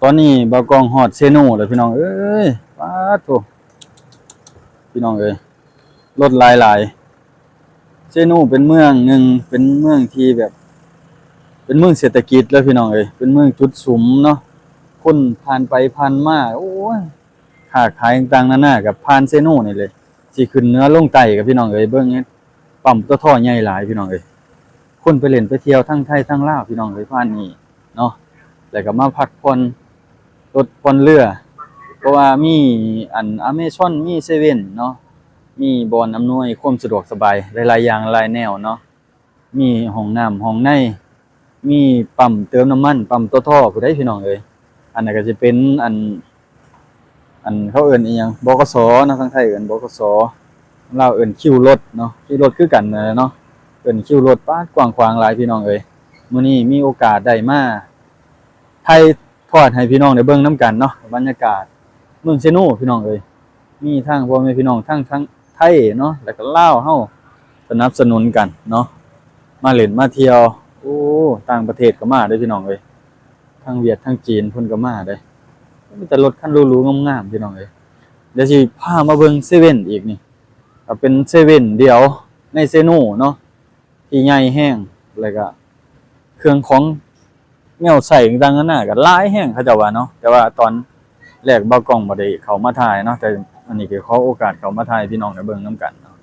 ຕອນນີ້ບ່າວກ້ອງຮອດເຊໂນແລ້ວພີ່ນ້ອງເອີຍ. ປາດໂທ້ ພີ່ນ້ອງເອີຍ ລົດຫຼາຍໆ. ເຊໂນເປັນເມືອງໜຶ່ງ ເປັນເມືອງທີ່ແບບ ເປັນເມືອງເສດຖະກິດເລີຍພີ່ນ້ອງເອີຍ, ເປັນເມືອງຈຸດສຸມເນາະ. ຄົນຜ່ານໄປຜ່ານມາ ໂອ້ຍ ຄ້າຂາຍຕ່າງໆນານາ ກໍຜ່ານເຊໂນນີ້ເລີຍ ຊິຂຶ້ນເໜືອລົງໃຕ້ກັນພີ່ນ້ອງເອີຍ. ເບິ່ງ ປ້ຳ ປຕທ ໃຫຍ່ຫຼາຍພີ່ນ້ອງເອີຍ. ຄົນໄປຫຼິ້ນໄປທ່ຽວທັງໄທທັງລາວພີ່ນ້ອງເອີຍ ຜ່ານນີ້ເນາະ, ແລ້ວກໍມາພັກຜ່ອນລົດຜ່ອນເຮືອ ເພາະວ່າມີອັນ ອາເມຊອນ ມີເຊເວັ່ນເນາະ, ມີບ່ອນອຳນວຍຄວາມສະດວກສະບາຍຫຼາຍໆຢ່າງຫຼາຍແນວເນາະ. ມີຫ້ອງນ້ຳຫ້ອງໃນ ມີປ້ຳເຕີມນ້ຳມັນ ປ້ຳ ປຕທ ພຸ້ນໃດ໋ພີ່ນ້ອງເອີຍ. ອັນນັ້ນກໍຊິເປັນອັນ ອັນເຂົາເອີ້ນອີ່ຫຍັງ ບກສ ເນາະ, ທາງໄທເອີ້ນ ບກສ ທາງລາວເອີ້ນຄິວລົດເນາະ, ຄິວລົດຄືກັນນັ້ນແຫຼະເນາະ, ເອີ້ນຄິວລົດ. ປາດ ກວ້າງຂວາງຫຼາຍພີ່ນ້ອງເອີຍ. ມື້ນີ້ມີໂອກາດໄດ້ມາຖ່າຍທອດໃຫ້ພີ່ນ້ອງໄດ້ເບິ່ງນຳກັນເນາະ ບັນຍາກາດເມືອງເຊໂນພີ່ນ້ອງເອີຍ. ມີທັງພໍ່ແມ່ພີ່ນ້ອງທັງ ທັງໄທເນາະ ແລ້ວກໍລາວເຮົາສະໜັບສະໜູນກັນເນາະ ມາຫຼິ້ນມາທ່ຽວ. ໂອ້ ຕ່າງປະເທດກໍມາເດ້ພີ່ນ້ອງເອີຍ, ທັງຫວຽດທັງຈີນເພິ່ນກໍມາເດ້. ມີແຕ່ລົດຄັນຫຼູໆງາມໆພີ່ນ້ອງເອີຍ. ດຽວຊິພາມາເບິ່ງເຊເວັ່ນອີກນີ້ ກໍເປັນເຊເວັ່ນດຽວໃນເຊໂນເນາະ ທີ່ໃຫຍ່ແຮງ ແລ້ວກະເຄື່ອງຂອງແນວໃຊ້ຕ່າງໆນານາກໍຫຼາຍແຮງເຂົາເຈົ້າວ່າເນາະ. ແຕ່ວ່າຕອນແລກບ່າວກ້ອງບໍ່ໄດ້ເຂົ້າມາຖ່າຍເນາະ, ແຕ່ອັນນີ້ກໍຂໍໂອກາດເຂົ້າມາຖ່າຍໃຫ້ພີ່ນ້ອງໄດ້ເບິ່ງນຳກັນເນາະ.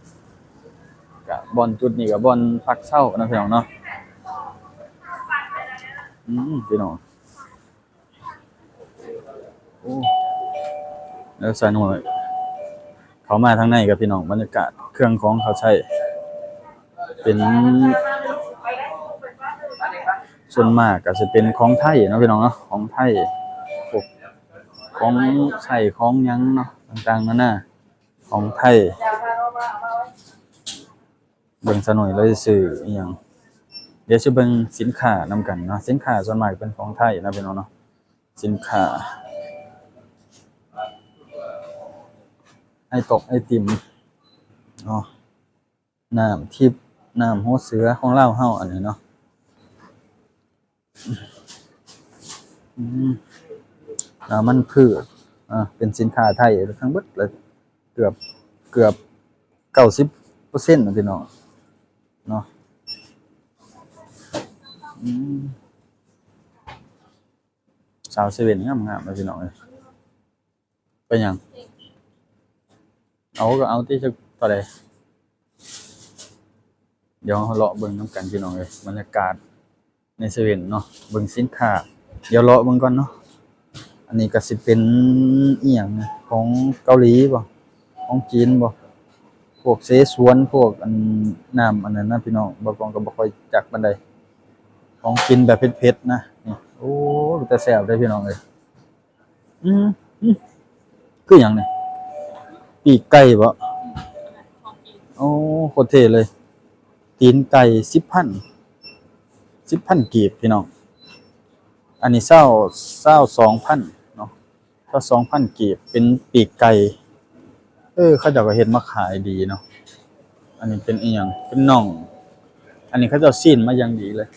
ກະບ່ອນຈຸດນີ້ກໍບ່ອນພັກເຊົາເນາະພີ່ນ້ອງເນາະ. ອືມ ພີ່ນ້ອງ ໂອ້ ແລ້ວສາວນ້ອຍເຂົ້າມາທາງໃນກັບພີ່ນ້ອງ, ບັນຍາກາດເຄື່ອງຂອງເຂົາໃຊ້ເປັນ ສ່ວນມາກກໍຊິເປັນຂອງໄທເນາະພີ່ນ້ອງເນາະ, ຂອງໄທ ພວກຂອງໃຊ້ຂອງຫຍັງເນາະ ຕ່າງໆນານາ ຂອງໄທ. ເບິ່ງສາວນ້ອຍລາວຊິຊື້ອີ່ຫຍັງ, ດຽວຊິເບິ່ງສິນຄ້ານຳກັນເນາະ. ສິນຄ້າສ່ວນມາກເປັນຂອງໄທນະພີ່ນ້ອງເນາະ, ສິນຄ້າ ໄອຕອກໄອຕິມເນາະ, ນ້ຳທິບ ນ້ຳຫົວເສືອຂອງລາວເຮົາອັນນີ້ເນາະ. ອືມ ນ້ຳມັນພືດ ອ່າ ເປັນສິນຄ້າໄທທັງເບິດເລີຍ, ເກືອບ ເກືອບເກົ້າສິບເປີເຊັນນະພີ່ນ້ອງເນາະ. ອືມ ສາວເຊເວັ່ນງາມໆເລີຍພີ່ນ້ອງເອີຍ. ເປັນຫຍັງ? ເອົາກໍເອົາຕິ ຈັກເທົ່າໃດ? ດຽວເຮົາເລາະເບິ່ງນຳກັນພີ່ນ້ອງເອີຍ, ບັນຍາກາດໃນເຊເວັ່ນເນາະ, ເບິ່ງສິນຄ້າ. ດຽວເລາະເບິ່ງກ່ອນເນາະ. ອັນນີ້ກໍຊິເປັນອີ່ຫຍັງນະ ຂອງເກົາຫຼີບໍ ຂອງຈີນບໍ ພວກເສສວນ ພວກອັນ ນ້ຳອັນນັ້ນນະພີ່ນ້ອງ, ບ່າວກ້ອງກໍບໍ່ຄ່ອຍຈັກປານໃດ. ຂອງກິນແບບເຜັດໆນະ ນີ້. ໂອ້ ເປັນຕາແຊບເດ້ພີ່ນ້ອງເອີຍ. ອືມ ອືມ ຄືຫຍັງນີ້? ປີກໄກ່ບໍ? ໂອ້ ໂຄດເທ່ເລີຍ. ຕີນໄກ່ ສິບພັນ ສິບພັນກີບພີ່ນ້ອງ. ອັນນີ້ ຊາວ ຊາວສອງພັນເນາະ, ຊາວສອງພັນກີບ ເປັນປີກໄກ່. ເອີ ເຂົາເຈົ້າກໍເຮັດມາຂາຍດີເນາະ. ອັນນີ້ເປັນອີ່ຫຍັງ? ເປັນໜ່ອງ. ອັນນີ້ເຂົາເຈົ້າຊີ້ນມາຢ່າງດີເລີຍ.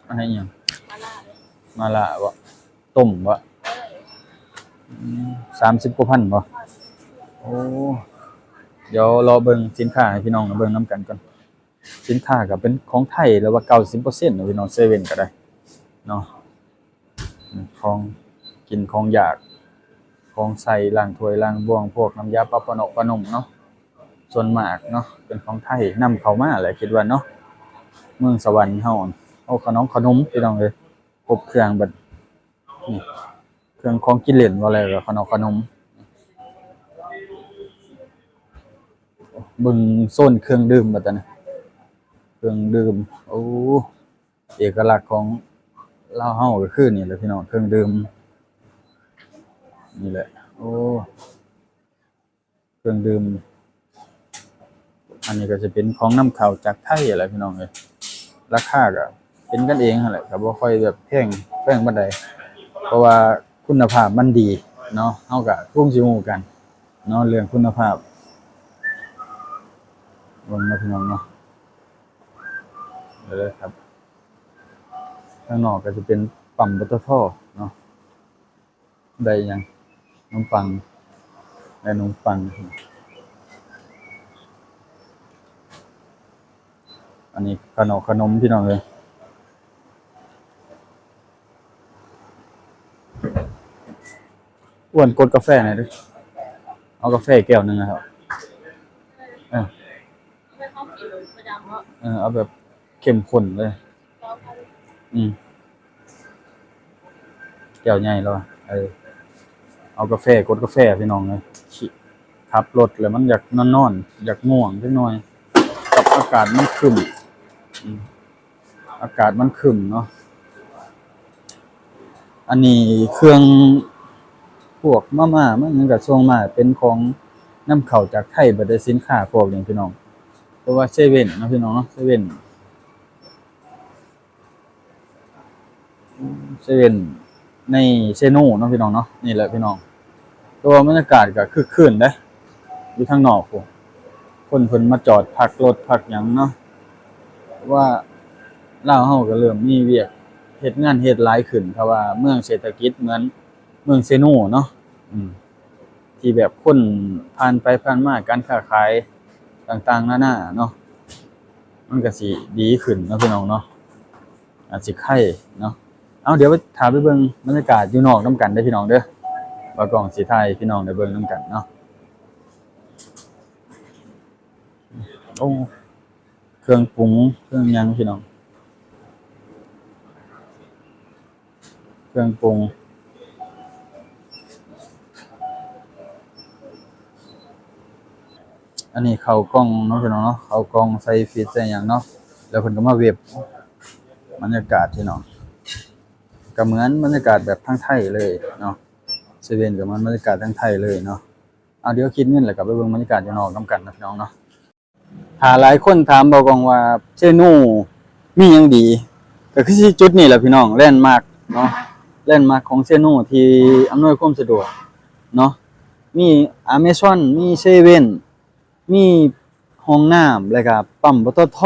ອັນນີ້ອີ່ຫຍັງ? ມາລ່າເດ້. ມາລ່າບໍ? ຕົ້ມບໍ? ເອີ ອືມ ສາມສິບກວ່າພັນບໍ? ໂອ້ ດຽວລໍເບິ່ງສິນຄ້າໃຫ້ພີ່ນ້ອງເບິ່ງນຳກັນກ່ອນ. ສິນຄ້າກໍເປັນຂອງໄທ ຫຼືວ່າເກົ້າສິບເປີເຊັນເນາະພີ່ນ້ອງ, ເຊເວັ່ນກໍໄດ້ເນາະ. ຂອງກິນຂອງຢາກ ຂອງໃຊ້ລ້າງຖ້ວຍລ້າງບ່ວງ ພວກນ້ຳຢາປະປະເນາະປະນົມເນາະ, ສ່ວນມາກເນາະ ເປັນຂອງໄທນຳເຂົ້າມາແຫຼະ ຄິດວ່າເນາະ. ເມືອງສະຫວັນເຮົາ ໂອ້ ຂະໜອງຂະໜົມ ພີ່ນ້ອງເອີຍ, ຄົບເຄື່ອງເບິດ. ນີ້ ເຄື່ອງຂອງກິນຫຼິ້ນ ວ່າແລ້ວກໍຂະໜອງຂະໜົມ. ເບິ່ງໂຊນເຄື່ອງດື່ມບັດຕານີ້ ເຄື່ອງດື່ມ. ໂອ້ ເອກະລັກຂອງລາວເຮົາກໍຄືນີ້ແຫຼະພີ່ນ້ອງ, ເຄື່ອງດື່ມນີ້ແຫຼະ. ໂອ້ ເຄື່ອງດື່ມ. ອັນນີ້ກໍຈະເປັນຂອງນຳເຂົ້າຈາກໄທຫັ້ນແຫຼະພີ່ນ້ອງເອີຍ. ລາຄາກໍເປັນກັນເອງຫັ້ນແຫຼະ, ກໍບໍ່ຄ່ອຍແບບແພງ ແພງປານໃດ ເພາະວ່າຄຸນນະພາບມັນດີເນາະ. ເຮົາກໍຄົງຊິຮູ້ກັນເນາະ ເລື່ອງຄຸນນະພາບ. ເບິ່ງເນາະພີ່ນ້ອງເນາະ. ເດີຄັບ ທາງນອກກໍຈະເປັນປ້ຳ ປຕທ ເນາະ. ໄດ້ຫຍັງ? ໜົມປັງ ໄດ້ໜົມປັງ. ອັນນີ້ຂະໜົມ ຂະໜົມ ພີ່ນ້ອງເອີຍ. ອ້ວນ ກົດກາແຟໃຫ້ເດີ້. ເອົາກາແຟແກ້ວໜຶ່ງນະຄັບ. ເອີ ເອີ ເອົາແບບເຂັ້ມຂຸ້ນເລີຍ. ອືມ ແກ້ວໃຫຍ່ແລ້ວ. ເອີ ເອົາກາແຟ ກົດກາແຟ ພີ່ນ້ອງເອີຍ. ຂັບລົດແລ້ວມັນຢາກນອນໆ ຢາກງ່ວງຈັກໜ່ອຍ ກັບອາກາດມັນຄຶ້ມ. ອືມ ອາກາດມັນຄຶ້ມເນາະ. ອັນນີ້ເຄື່ອງ ພວກມາມ່າ ມັນຫຍັງກະສົ່ງມາ ເປັນຂອງນຳເຂົ້າຈາກໄທເບິດເດ້ ສິນຄ້າພວກນີ້ ພີ່ນ້ອງ. ເພາະວ່າເຊເວັ່ນເນາະ ພີ່ນ້ອງເນາະ ເຊເວັ່ນ ເຊເວັ່ນໃນເຊໂນເນາະ ພີ່ນ້ອງເນາະ. ນີ້ແຫຼະ ພີ່ນ້ອງ ແຕ່ວ່າບັນຍາກາດກະຄຶກຄື້ນເດ້ ຢູ່ທາງນອກພຸ້ນ ຄົນເພິ່ນມາຈອດພັກລົດພັກຫຍັງເນາະ. ວ່າລາວເຮົາກະເລີ່ມມີວຽກເຮັດງານເຮັດຫຼາຍຂຶ້ນ ຖ້າວ່າເມືອງເສດຖະກິດເໝືອນເມືອງເຊໂນເນາະ. ອືມ ທີ່ແບບຄົນຜ່ານໄປຜ່ານມາ ການຄ້າຂາຍຕ່າງໆນານາເນາະ ມັນກະຊິດີຂຶ້ນເນາະ ພີ່ນ້ອງເນາະ. ອາດຊິໄຄເນາະ. ເອົາ ດຽວໄປ ຖ້າໄປເບິ່ງບັນຍາກາດຢູ່ນອກນຳກັນເດີ້ ພີ່ນ້ອງເດີ້. ບ່າວກ້ອງຊິຖ່າຍໃຫ້ພີ່ນ້ອງໄດ້ເບິ່ງນຳກັນເນາະ. ໂອ້ ເຄື່ອງປຸງເຄື່ອງຫຍັງ ພີ່ນ້ອງ ເຄື່ອງປຸງ. ອັນນີ້ເຂົ້າກ່ອງເນາະ ພີ່ນ້ອງເນາະ ເຂົ້າກ່ອງໃສ່ຟຣິດໃສ່ຫຍັງເນາະ. ແລ້ວເພິ່ນກະມາເວັບ ບັນຍາກາດ ພີ່ນ້ອງ ກະເໝືອນບັນຍາກາດແບບທາງໄທເລີຍເນາະ ເຊເວັ່ນກະເໝືອນບັນຍາກາດທາງໄທເລີຍເນາະ. ເອົາ ດຽວຄິດເງິນແລ້ວກະໄປເບິ່ງບັນຍາກາດຢູ່ນອກນຳກັນເນາະ ພີ່ນ້ອງເນາະ. ຖ້າຫຼາຍຄົນຖາມບ່າວກ້ອງວ່າເຊໂນມີຫຍັງດີ ກະຄືຊິຈຸດນີ້ແຫຼະ ພີ່ນ້ອງ ແລນມາກເນາະ ແລນມາກຂອງເຊໂນທີ່ອຳນວຍຄວາມສະດວກເນາະ. ມີອາເມຊອນ ມີເຊເວັ່ນ ມີຫ້ອງນ້ຳ ແລ້ວກະປ້ຳ ປຕທ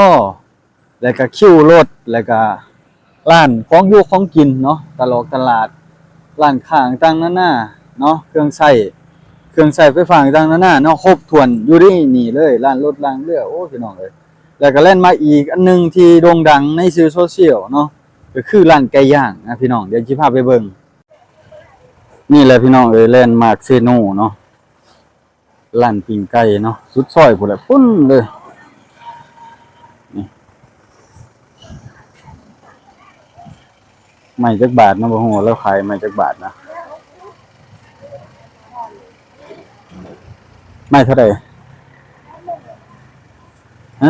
ແລ້ວກະຄິວລົດ ແລ້ວກະຮ້ານຂອງຢູ່ຂອງກິນເນາະ ຕະຫຼອກຕະຫຼາດ ຮ້ານຄ້າຕ່າງໆນານາເນາະ ເຄື່ອງໃຊ້ ເຄື່ອງໃຊ້ໄຟຟ້າຕ່າງໆນານາເນາະ ຄົບຖ້ວນຢູ່ໃນນີ້ເລີຍ ຮ້ານລົດລ້າງເຮືອ. ໂອ້ ພີ່ນ້ອງເອີຍ ແລ້ວກະແລນມາກອີກອັນໜຶ່ງທີ່ໂດ່ງດັງໃນສື່ໂຊຊຽວເນາະ ກະຄືຮ້ານໄກ່ຍ່າງນະ ພີ່ນ້ອງ. ດຽວຊິພາໄປເບິ່ງ. ນີ້ແຫຼະ ພີ່ນ້ອງເອີຍ ແລນມາກເຊໂນເນາະ. ຮ້ານປີ້ງໄກ່ເນາະ ສຸດຊອຍພຸ້ນແຫຼະ ພຸ້ນເລີຍ. ນີ້ ໄມ້ຈັກບາດເນາະ ບໍ່ຮູ້ວ່າລາວຂາຍໄມ້ຈັກບາດນະ. ໄມ້ເທົ່າໃດ? ຮະ?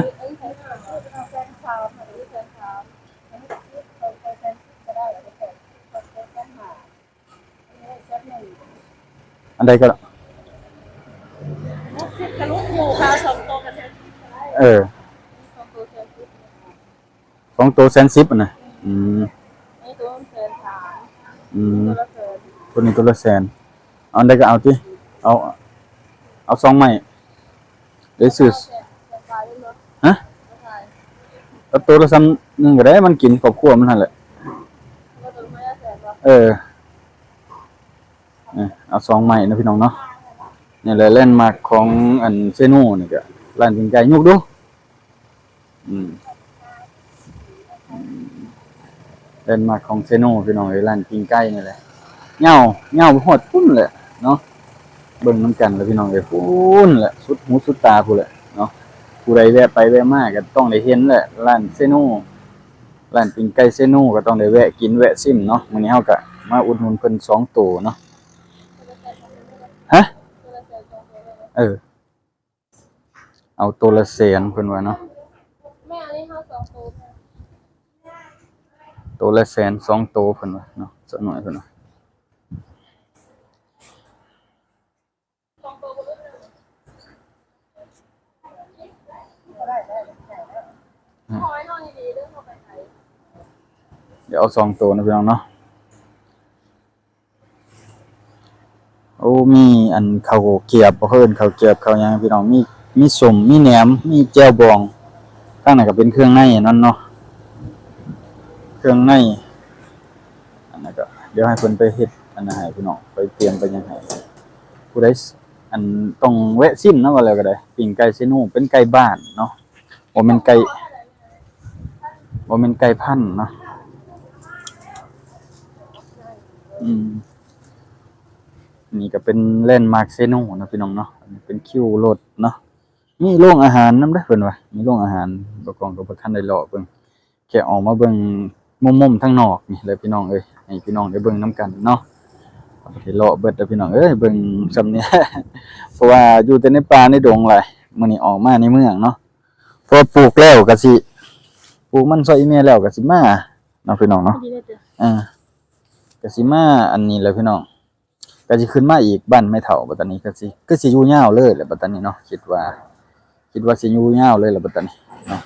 ອັນໃດກໍ ຫົກສິບກະລຸກຢູ່ຄ່ະ ສອງໂຕກະແສນສິບກະໄດ້. ເອີ ສອງໂຕແສນສິບ ສອງໂຕແສນສິບຫັ້ນນະ. ອືມ ນີ້ໂຕແສນສາມ. ອືມ ໂຕລະແສນ ໂຕນີ້ໂຕລະແສນ. ເອົາອັນໃດກໍເອົາຕິ ເອົາ ເອົາສອງໄມ້. ໄດ້ຊື້ ຮະ? ເອົາໂຕລະສ່ຳໜຶ່ງກໍໄດ້ ມັນກິນຄອບຄົວມັນຫັ້ນແຫຼະ. ເອີ ເອົາສອງໄມ້ເນາະ ພີ່ນ້ອງເນາະ. ນີ້ແຫຼະແລນມາກຂອງອັນເຊໂນນີ້ ກະຮ້ານປີ້ງໄກ່ ຍົກດູ. ອືມ ແລນມາກຂອງເຊໂນ ພີ່ນ້ອງເອີຍ ຮ້ານປີ້ງໄກ່ນີ້ແຫຼະ. ຍາວ ຍາວໄປຮອດພຸ້ນແຫຼະເນາະ. ເບິ່ງນຳກັນລະ ພີ່ນ້ອງເອີຍ ພຸ້ນແຫຼະ ສຸດຫູສຸດຕາພຸ້ນແຫຼະເນາະ. ຜູ້ໃດແວະໄປແວະມາກໍຕ້ອງໄດ້ເຫັນແຫຼະ ຮ້ານເຊໂນ ຮ້ານປີ້ງໄກ່ເຊໂນ ກໍຕ້ອງໄດ້ແວະກິນແວະຊິມເນາະ. ມື້ນີ້ເຮົາກໍມາອຸດໜູນເພິ່ນສອງໂຕເນາະ. ຮະ? ເອີ ເອົາໂຕລະແສນເພິ່ນວ່າເນາະ. ແມ່ ອັນນີ້ເຮົາສອງໂຕ ໂຕລະແສນສອງໂຕເພິ່ນວ່າເນາະ ສາວນ້ອຍເພິ່ນວ່າ. ດຽວເອົາສອງໂຕນະ ພີ່ນ້ອງເນາະ. ໂອ້ ມີອັນເຂົ້າກຽບ ເຂົາເອີ້ນເຂົ້າກຽບເຂົ້າຫຍັງ ພີ່ນ້ອງ. ມີ ມີສົ້ມ ມີແໜມ ມີແຈ່ວບອງ. ທາງນັ້ນກໍເປັນເຄື່ອງໃນອັນນັ້ນເນາະ ເຄື່ອງໃນ. ອັນນັ້ນກໍ ດຽວໃຫ້ເພິ່ນໄປເຮັດອັນນັ້ນໃຫ້ພີ່ນ້ອງ ໄປຕຽມໄປຫຍັງໃຫ້ ຜູ້ໃດ ອັນ ຕ້ອງແວະຊິມເນາະ ວ່າແລ້ວກໍໄດ້ ປີ້ງໄກ່ເຊໂນ ເປັນໄກ່ບ້ານເນາະ ບໍ່ແມ່ນໄກ່ ບໍ່ແມ່ນໄກ່ພັນເນາະ. ອືມ ນີ້ກໍເປັນແລນມາກເຊໂນເນາະພີ່ນ້ອງເນາະ ອັນນີ້ເປັນຄິວລົດເນາະ ມີໂຮງອາຫານນຳເດ້ເພິ່ນວ່າ ມີໂຮງອາຫານ ບ່າວກ້ອງກໍບໍ່ທັນໄດ້ເລາະເບິ່ງ ແຄ່ອອກມາເບິ່ງມຸມໆທາງນອກນີ້ແຫຼະພີ່ນ້ອງເອີຍ ໃຫ້ພີ່ນ້ອງໄດ້ເບິ່ງນຳກັນເນາະ ເຮົາກໍຊິເລາະເບິດເດີພີ່ນ້ອງເອີຍ ເບິ່ງຊ່ຳນີ້ ເພາະວ່າຢູ່ແຕ່ໃນປ່າໃນດົງຫຼາຍ ມື້ນີ້ອອກມາໃນເມືອງເນາະ ເພາະວ່າປູກແລ້ວກໍຊິ ປູກມັນຊອຍອີ່ແມ່ແລ້ວກໍຊິມາເນາະພີ່ນ້ອງເນາະ ອ່າ ກໍຊິມາອັນນີ້ແຫຼະພີ່ນ້ອງ ກໍຊິຂຶ້ນມາອີກບ້ານແມ່ເຖົ້າ ບັດຕານີ້ກໍຊິ ຄືຊິຢູ່ຍາວເລີຍແຫຼະບັດຕານີ້ເນາະ ຄິດວ່າ ຄິດວ່າຊິຢູ່ຍາວເລີຍແຫຼະບັດຕານີ້ເນາະ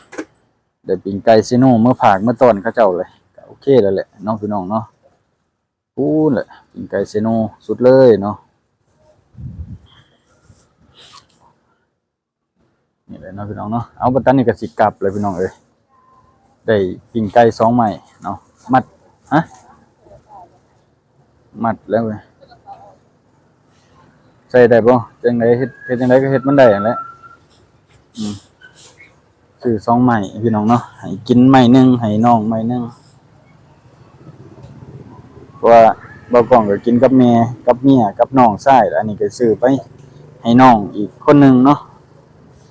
ໄດ້ປີ້ງໄກ່ເຊໂນເມືອຝາກເມືອຕ້ອນເຂົາເຈົ້າເລີຍ ກໍໂອເຄແລ້ວແຫຼະເນາະພີ່ນ້ອງເນາະ ພຸ້ນແຫຼະປີ້ງໄກ່ເຊໂນສຸດເລີຍເນາະ. ນີ້ແຫຼະເນາະພີ່ນ້ອງເນາະ ເອົາ ບັດຕານີ້ກໍຊິກັບແລ້ວພີ່ນ້ອງເອີຍ ໄດ້ປີ້ງໄກ່ສອງໄມ້ເນາະ ມັດ ຮະ ມັດແລ້ວເວີຍ ໃສ່ໄດ້ບໍ່ ຈັ່ງໃດເຮັດ ເຮັດຈັ່ງໃດກໍເຮັດມັນໄດ້ຫັ້ນແຫຼະ ອືມ ຊື້ສອງໄມ້ພີ່ນ້ອງເນາະ ໃຫ້ກິນໄມ້ໜຶ່ງ ໃຫ້ນ້ອງໄມ້ໜຶ່ງ ເພາະວ່າບ່າວກ້ອງກໍກິນກັບແມ່ ກັບເມຍ ກັບນ້ອງຊາຍ ແລ້ວອັນນີ້ກໍຊື້ໄປໃຫ້ນ້ອງອີກຄົນໜຶ່ງເນາະ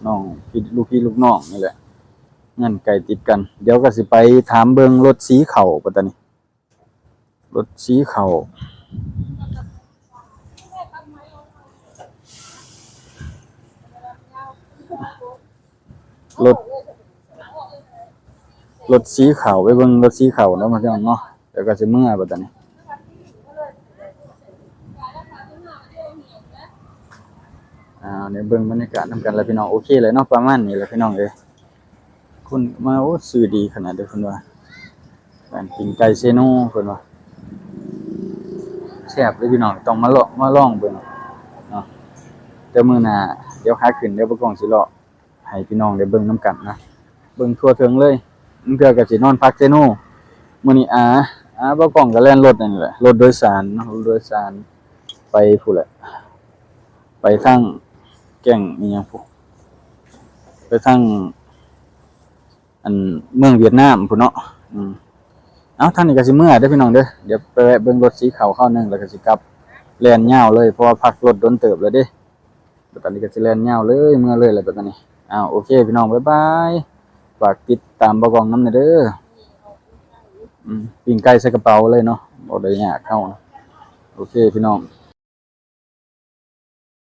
ນ້ອງພີ່ ລູກພີ່ລູກນ້ອງນີ້ແຫຼະ ເຮືອນໃກ້ຕິດກັນ ດຽວກໍຊິໄປຖາມເບິ່ງລົດສີເຂົ້າ ບັດຕານີ້ ລົດສີເຂົ້າ ລົດ ລົດສີຂາວ ໄປເບິ່ງລົດສີຂາວເນາະ ພີ່ນ້ອງເນາະ ແລ້ວກໍຊິເມືອບັດຕານີ້ ອ່າ ດຽວເບິ່ງບັນຍາກາດນຳກັນລະພີ່ນ້ອງ ໂອເຄເລີຍເນາະ ປະມານນີ້ລະພີ່ນ້ອງເອີຍ ຄົນມາ ໂອ້ ຊື່ດີຂະໜາດເດ້ ເພິ່ນວ່າ ຮ້ານປີ້ງໄກ່ເຊໂນ ເພິ່ນວ່າ ແຊບເດ້ພີ່ນ້ອງ ຕ້ອງມາລອງ ມາລອງເບິ່ງເນາະ ແຕ່ມື້ໜ້າ ດຽວຂາຂຶ້ນ ດຽວບ່າວກ້ອງຊິເລາະ ໃຫ້ພີ່ນ້ອງໄດ້ເບິ່ງນຳກັນນະ ເບິ່ງທົ່ວເຖິງເລີຍ ບາງເທື່ອກໍຊິນອນພັກເຊໂນ ມື້ນີ້ ອາ ອາ ບ່າວກ້ອງກໍແລ່ນລົດນີ້ແຫຼະ ລົດໂດຍສານເນາະ ລົດໂດຍສານ ໄປພຸ້ນແຫຼະ ໄປທາງແກ້ງອີ່ຫຍັງພຸ້ນ ໄປທາງ ອັນ ເມືອງຫວຽດນາມພຸ້ນເນາະ ອືມ ເອົ້າ ທາງນີ້ກໍຊິເມືອເດີພີ່ນ້ອງເດີ ດຽວໄປແວະເບິ່ງລົດສີຂາວຄາວໜຶ່ງ ແລ້ວກໍຊິກັບ ແລ່ນຍາວເລີຍ ເພາະວ່າພັກລົດດົນເຕີບແລ້ວເດ້ ບັດຕານີ້ກໍຊິແລ່ນຍາວເລີຍ ເມືອເລີຍແຫຼະບັດຕານີ້ ອ້າວ ໂອເຄພີ່ນ້ອງ ບາຍບາຍ ຝາກຕິດຕາມບ່າວກ້ອງນຳແດ່ເດີ ອືມ ປີ້ງໄກ່ໃສ່ກະເປົາເລີຍເນາະ ບໍ່ໄດ້ຍາກເຮົາ ໂອເຄພີ່ນ້ອງ.